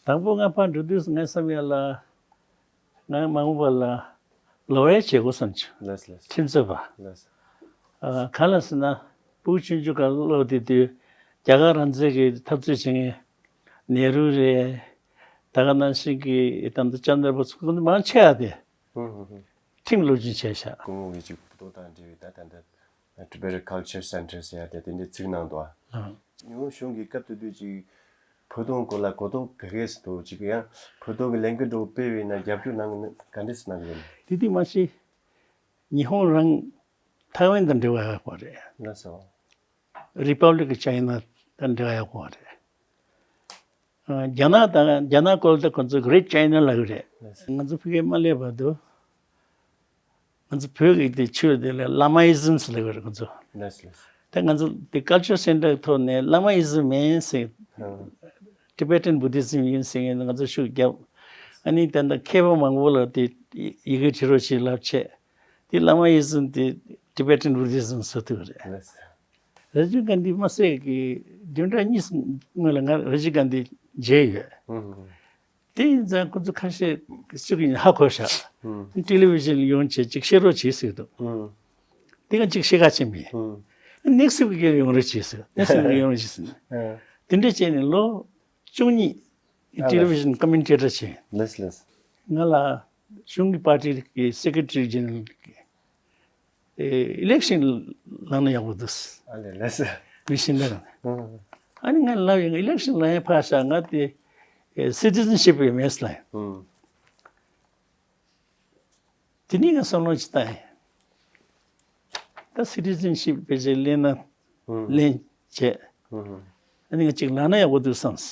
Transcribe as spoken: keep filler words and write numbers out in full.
དང་པོ་ང་ཕར་འགྲོ་དུས་ང་བསམ་ཡ་ལ། ང་མ་འོངས་པ་ལ་ལོ་ཡར་བྱེད་དགོས་བསམ་བྱུང་། ལགས་ལགས། ཁྲིམས་རྩོད་པ། ལགས། ཨ། གང་ལ་ཟེར་ན། ཕྲུ་གུ་ཆུང་ཆུང་སྒང་སླེབས་དུས་དུས་རྒྱ་གར་རང་བཙན་གྱི་འཐབ་རྩོད་བྱེད་མཁན་ནེ་རུ་རེད། ད་ག་ནང་བཞིན་གྱི་ད་ལྟ་ཅན་དར་བོ་ཚོ་ཁོང་ཚོ་མང་ཆེ་བ་དེ་ཧུམ་ཧུམ་ཧུམ། ཁྲིམས་སློབ་སྦྱོང་བྱས་ཤག་སྐུ་ངོ་གིས་ཅིག་བོད་དོན་དང་འབྲེལ་བའི་ད་ད་ལྟ་Tibetan Culture Center ཟེར་ཡ་དེ་དེ་འདྲའི་ཚིག་ནང་དུ་ཨ། ཨ། ཉི་ཧོང་གཞུང་གིས་སྐབས་དེ་དུས་ཅིག་བོད་དོན་སྐོར་ལ་གོ་རྟོགས་ག་གེ་སུ་འདུག་ཅིག་ཡང་བོད་དོན་གྱི་ལས་འགུལ་འདྲ་བོ་སྤེལ་བའི་ནང་རྒྱབ་སྐྱོར་གནང་གི་ག་འདྲས་སུ་གནང་གི་ཡོད་ན། དེ་དུས་མ་གཞི་ཉི་ཧོང་རང་ཐའེ་ཝན་དང་འབྲེལ་བ་ཡོད་པ་རེད། ལགས་སོ། Republic of China དང་འབྲེལ་བ་ཡོད་པ་རེད། ཨ། རྒྱ་ནག་དང་རྒྱ་ནག་སྐོར་དུ་ཁོང་ཚོ་Great China ལབ་ཀྱི་རེད། ལགས་སོ། ང་ཚོ་ཕ་གིར་མ་སླེབས་བར་དུ་ང་ཚོ་བོད་ཀྱི་དེ་ཆོས་དེ་ལ་Lamaism ལབ་ཀྱི་རེད་ཁོང་ཚོ། ལགས་ལགས། ད་ང་ཚོ་དེ་Culture Center གི་ཐོག་ནས་Lamaism ཡིན་ཟེར། ཨ། Tibetan Buddhism ཡིན་ཟེར་ཡིན་ང་ཚོ་ཤུགས་བརྒྱབ། ཨ་ནི་ད་ལྟ་མཁས་པ་མང་པོ་ལ་དེ་ཡི་གེ་བྲིས་རོགས་བྱེད་ལབ་བྱས། དེ་Lamaism དེ་Tibetan Buddhism བཟོ་ཐུབ་རེད། ལགས་སོ། ར་ཇིབ་གྷན་དྷི་མ་ཟད་ཀྱི་བདུན་ཕྲག་གཉིས་སྔོན་ལ་ང་ར་ཇིབ་གྷན་དྷི་མཇལ་ཡོད། ཧུམ་ཧུམ། དེ་ཡིན་ཙང་ཁོ་ཚོ་ཁ་ཤས་ཤིག་གིས་ཧ་གོ་ཤག་ཧུམ། ཊེ་ལི་ཝི་ཤན་ཡོང་བྱས་ཅིག་བཤད་རོགས་བྱེད་ཟེར་འདུག་ཧུམ། དེ་ག་ཅིག་བཤད་ག་ཕྱིན་པས། ཧུམ། ནེག་སི་ཝིག་ཡོང་རོགས་བྱེད་ཟེར། ནེག་སི་ཝིག་ཡོང་རོགས་བྱེད་ཟེར། ཨ། དེ་འདྲ་བྱས་ནས་ལོ་བཅུ་གཉིས་ཨ་ཊེ་ལི་ཝི་ཤན་ཀོ་མེན་ཊེ་ཊར་བྱས། ལགས་ལགས། ང་ལ་གཞུང་གི་པར་ཊི་གི་སེ་ཀེ་ཊི་རི་ཇེ་ནེ་རལ་གྱིས། ཨེ། ཨི་ལེག་ཤན་ལངས་ན་ཡག་པོ་འདུག་ཨ་ལེ་ལེ་ཟེར། མི་ཤེས་འདི་རང་། ཨ་ནི་ང་ལབ་ཡིན། ཨི་ལེག་ཤན་ལངས་ཡ་ཕར་བཞག་ང་དེ་ཨེ་སི་ཊི་ཛེན་ཤིབ་ཡང་མེད་ལབ་ཡིན། ཨུམ། དེ་ནས་ང་བསམ་བློ་ཅིག་བཏང་ཡིན། ད་སི་ཊི་ཛེན་ཤིབ་ཕལ་ཆེར་ལེན་ན་ཨུམ། ལེན་བྱས། ཨུམ། ཨ་ནི་ང་ཅིག་ལངས་ན་ཡག་པོ་འདུག་བསམས།